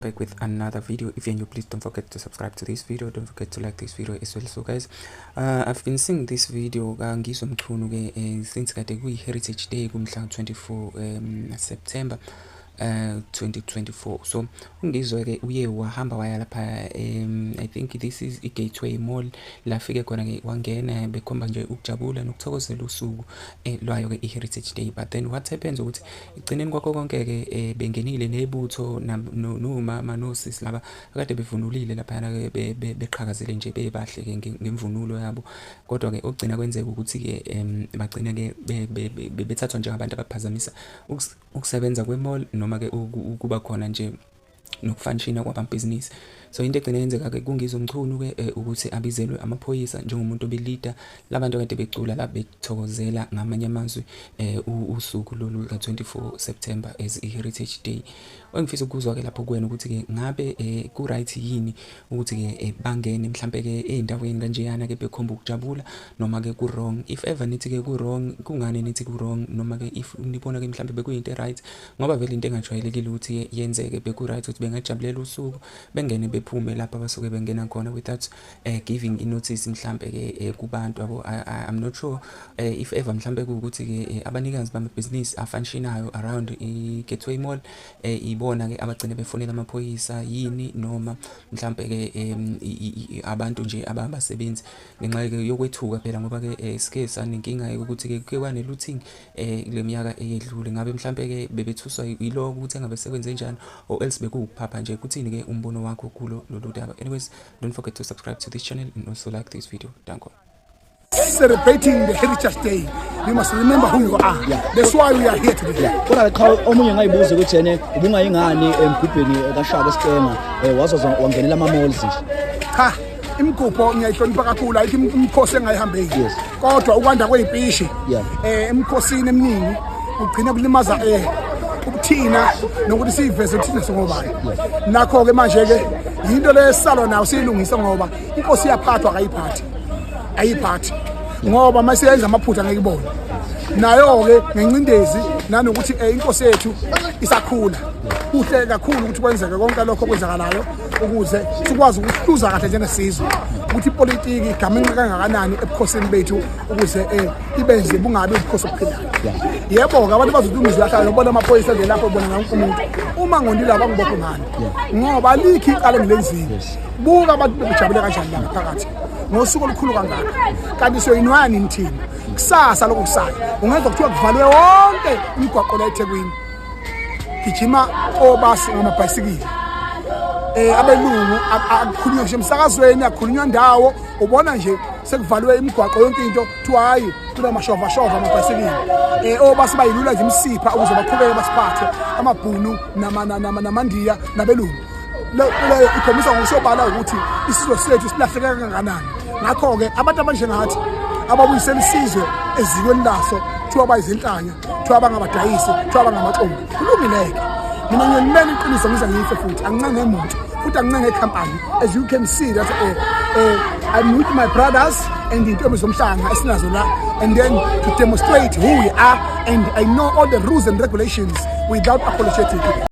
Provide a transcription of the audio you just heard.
Back with another video. If you're new, please don't forget to subscribe to this video. Don't forget to like this video as well. So guys, I've been seeing this video kaNgizwe Mchunu ke since kade kuyi Heritage Day kumhla 24 September 2024. So uNgizwe ke uye wahamba waya lapha, I think this is i-Gateway Mall, la fike khona ke wangena bekhomba nje ukujabula nokuthokozela usuku lwayo ke i-Heritage Day. But then what happens ukuthi egcineni kwakho konke ke bengenile nebutho nomama nosisi laba akade bevunulile laphayana ke, beqhakazile nje, bebahle ke ngemvunulo yabo. Kodwa ke okugcina kwenzeka ukuthi ke bagcina ke bethathwa njengabantu abaphazamisa ukusebenza kwe-mall noma ke ukuba khona nje nokufunctiona kwamabhizinisi. So into egcine yenzeka-ke kuNgizwe Mchunu-ke ukuthi abizelwe amaphoyisa njengomuntu obelida labantu akade becula la, bethokozela ngamanye amazwi usuku lolu ka-24 September as i-Heritage Day. Engifisa ukuzwa-ke lapho kuwena ukuthi-ke ngabe ku-right yini ukuthi-ke bangene mhlampe-ke ey'ndaweni kanjeyana-ke bekhomba ukujabula, noma-ke ku-wrong? If ever nithi-ke ku-wrong, kungani nithi ku-wrong? Noma-ke if nibona-ke mhlampe bekuyinto e-right, ngoba vele into engajwayelekile ukuthi yenzeke, beku-right ukuthi bengajabulela usuku, bengene bephume lapho abasuke bengena khona without giving i-notice mhlampe-ke kubantu abo? I'm not sure if ever mhlampe kuwukuthi-ke abanikazi bamabhizinisi afunctionayo around i-Gateway Mall ibona-ke abagcine befonela amaphoyisa yini, noma mhlampe-ke abantu nje ababasebenzi ngenxa-ke yokwethuka phela, ngoba-ke sike sanenkinga yokuthi-ke kuke kwane-looting kule minyaka eyedlule. Ngabe mhlampe-ke bebethuswa yiloko ukuthi engabe sekwenze njani, or else bekuwukuphapha nje? Kuthini-ke umbono wakho kulo lolu daba? Anyways, don't forget to subscribe to this channel and also like this video. Danko. Celebrating the Heritage Day, you must remember who you are. That's why we are here today. Kodwa cha, omunye ngayibuza ukuthi ene ubungayingani emgubheni kaShaka esicenga wazoza wangenela ama-malls nje? Cha, imigubho ngiyayihlonipha kakhulu, ayikho imikhosi engayihambeki. Kodwa ukwanda kwey'mpishi emkhosini eminingi kugcina kulimaza ubuthina nokuthi siyiveze thina singobani. Nakho-ke manje-ke yinto le esisalwa nayo siyilungise, ngoba inkosi iyaphathwa, akayiphathi, ayiphathi, ngoba uma siyenza amaphutha ngeke ibone nayo-ke ngencindezi, nanokuthi inkosi yethu isakhula kuhle kakhulu ukuthi kwenzeke konke lokho okwenzakalayo ukuze sikwazi ukuhluza kahle njengesizwe ukuthi ipolitiki igaminxe kangakanani ebukhosini bethu, ukuze ibenze bungabi ubukhosi obuphilayo. Yebo-ke, abantu bazothi uNgizwe uyahlala nobona amaphoyisa nje lapho bona wonke umuntu uma ngondile abangibophe ngani, ngoba alikho icala engilenzile. Buka abantu bebejabule kanjani la ngaphakathi ngosuku olukhulu kangaka, kanti siyoyinwaya nini thina kusasa lokho kusayo? Ungenza kuthiwa kuvalwe wonke imigwaqo la eThekwini, gijima obasi ngamabhayisikili abelungu, akukhulunywa ngisho emsakazweni, akukhulunywa ndawo. Ubona nje sekuvalwe imigwaqo yonke into, kuthiwa hayi, kunamashovashova amabhayisikili, obasi bayilula nje imisipha ukuze baqhubeke basiphathe amabhunu namandiya nabelungu. Leyo ikhombisa ngokusobala ukuthi isizwe sethu silahleke kangakanani. Ngakho-ke abantu abanjengathi ababuyisela isizwe ezikweni laso kuthiwa bayizinhlanya, kuthiwa bangabadayisi, kuthiwa bangamaxoki. Kulungileke, mina ngiyolimela iqiniso ngize ngife, futhi angincenge muntu, futhi angincenge ikhampani. As you can see that I'm with my brothers and intombi zomhlanga esinazo la, and then to demonstrate who we are, and I know all the rules and regulations without apologetic.